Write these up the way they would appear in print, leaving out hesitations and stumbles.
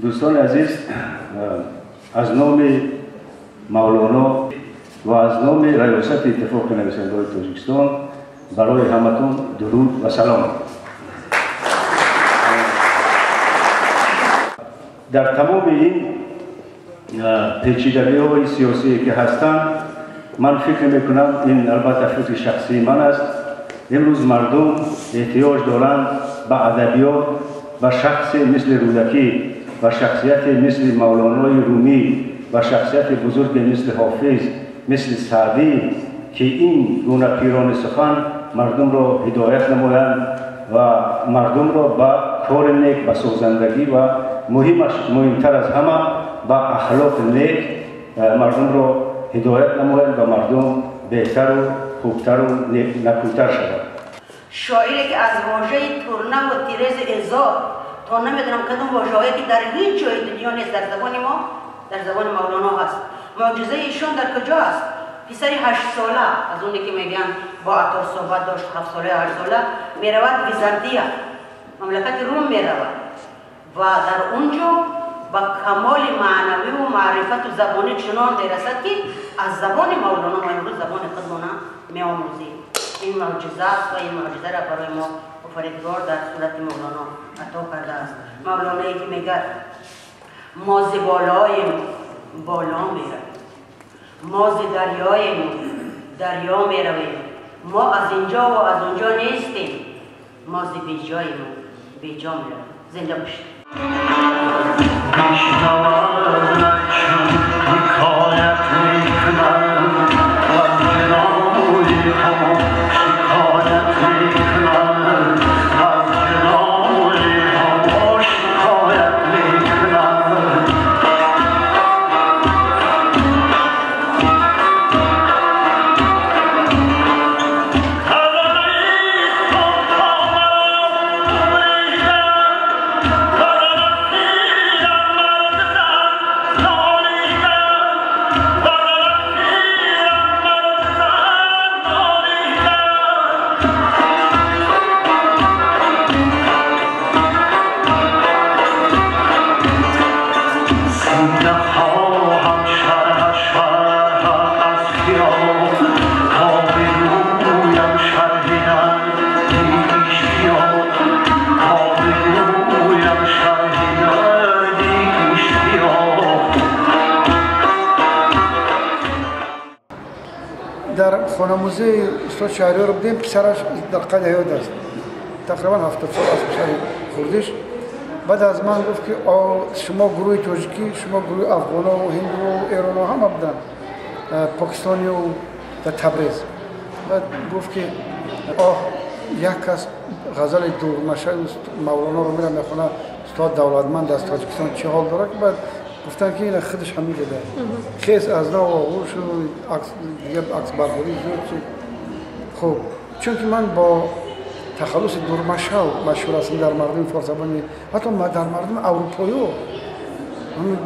Дӯстони азиз, аз номи Мавлоно ва аз номи Раёсати Иттифоқи нависандаҳои Тоҷикистон барои ҳаматон дуруд ва салом. Дар тамоми ин печидагиҳои сиёсие ки ҳастанд, ман фикр мекунам, ин албатта фикри шахсии ман аст, имрӯз мардум эҳтиёҷ доранд ба адабиёт, ба шахсе мисли Рӯдакӣ, ба шахсияте мисли Мавлонои Румӣ, ба шахсияти бузурге мисли Ҳофиз, мисли Саъдӣ, ки ин гуна пирони сухан мардумро ҳидоят намоянд ва мардумро ба кори нек, ба созандагӣ ва муҳимтар аз ҳама ба ахлоқи нек мардумро ҳидоят намоянд ва мардум беҳтару хубтару накӯтар шавад. Шоире ки аз вожаи турна ва тирези эзор то намедонам кадом вожаҳое ки дар ҳеҷ ҷои дунё нест, дар забони мо, дар забони Мавлоно ҳаст. Мӯъҷизаи эшон дар куҷо аст? Писари 8сола, аз оне ки мегӯянд бо Аттор суҳбат дошт, 7сола 8сола, меравад Византия, мамлакати Рум меравад ва дар он ҷо ба камоли маънавӣ ва маърифату забонӣ чунон мерасад, ки аз забони Мавлоно мо имрӯз забони худмона меомӯзем. Ин мӯъҷиза аст ва ин мӯъҷизаро барои мо офаридгор дар сурати Мавлоно ато кардааст. Мавлоное ки мегӯяд мо зи болоем боло меравем, мо зи дарёем дарё меравем, мо аз инҷо ва аз онҷо нестем, мо зи беҷоем беҷо меравем. Зинда бошед. Дар хонамӯзаи устод Шаҳриёр будем, писараш дар қайди ҳаёт аст, тақрибан 70 сол аст писари хурдиш. Баъд аз ман гуфт ки шумо гурӯҳи тоҷикӣ, шумо гурӯҳи афғоно, ҳинду, эроно ҳама буданд, покистонию дар Табрез. Баъд гуфт ки оҳ, як кас ғазали дурмашаи Мавлоноро мера мехона, устод Давлатманд аз Тоҷикистон чӣ ҳол дорад? Баъд гуфтанд ки ина худаш ҳамин деда. Хес аз нав оғӯш дига аксбардорӣ зиёд шуд. Хуб, чунки ман бо тахаллуси дурмашав машҳур ҳастам дар мардуми форсзабони, ҳатто дар мардуми аврупоиё ҳамин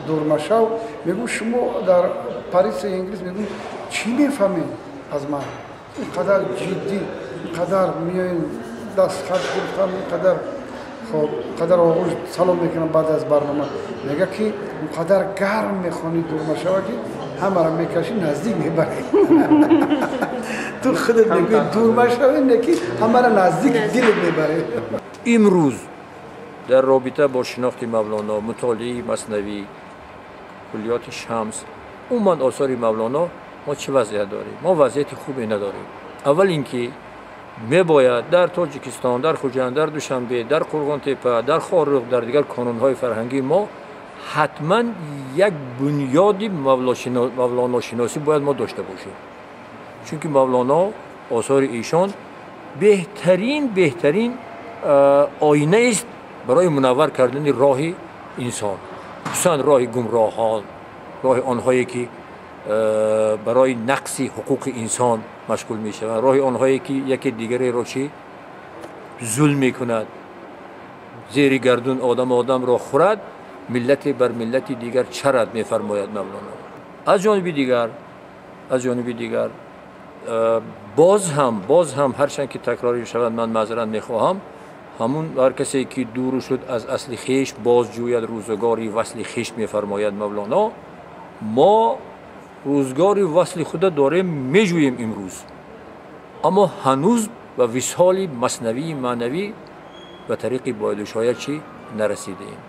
дурмашав мегӯм. Шумо дар Париси Инглис мегӯм, чӣ мефаҳмед аз ман? Ин қадар ҷиддӣ, ин қадар меоем дастхат гирифтам, ин қадар хоб қадар оғӯш салом мекунам баъд аз барнома. Мега ки он қадар гарм мехонӣ дурмашава, ки ҳамаро мекашӣ, наздик мебарӣ. Ту худат мегӯӣ дурмашава, не ки ҳамаро наздик дилат мебарӣ. Имрӯз дар робита бо шинохти Мавлоно, мутолиаи Маснавӣ, куллиёти Шамс, умуман осори Мавлоно, мо чӣ вазъият дорем? Мо вазъияти хубе надорем. Аввал ин ки мебояд дар Тоҷикистон, дар Хуҷанд, дар Душанбе, дар Қурғонтепа, дар Хоруғ, дар дигар қонунҳои фарҳангии мо ҳатман як бунёди мавлоношиносӣ бояд мо дошта бошем, чунки Мавлоно, осори эшон беҳтарин оинаест барои мунаввар кардани роҳи инсон, хусусан роҳи гумроҳон, роҳи онҳое ки барои нақси ҳуқуқи инсон машғул мешаванд, роҳи онҳое ки яке дигареро чӣ зулм мекунад, зери гардун одам одамро хӯрад, миллате бар миллати дигар чарад, мефармояд Мавлоно. Аз ҷониби дигар боз ҳам ҳарчанд ки такрорӣ шавад, ман маъзарат мехоҳам, Ҳамун ҳар касе ки дур шуд аз асли хеш, боз ҷӯяд рӯзгори васли хеш, мефармояд Мавлоно. Мо рӯзгори васли худа дорем меҷӯем имрӯз, аммо ҳанӯз ба висоли маснавии маънавӣ ба тариқи бояду шояд чӣ нарасидаем.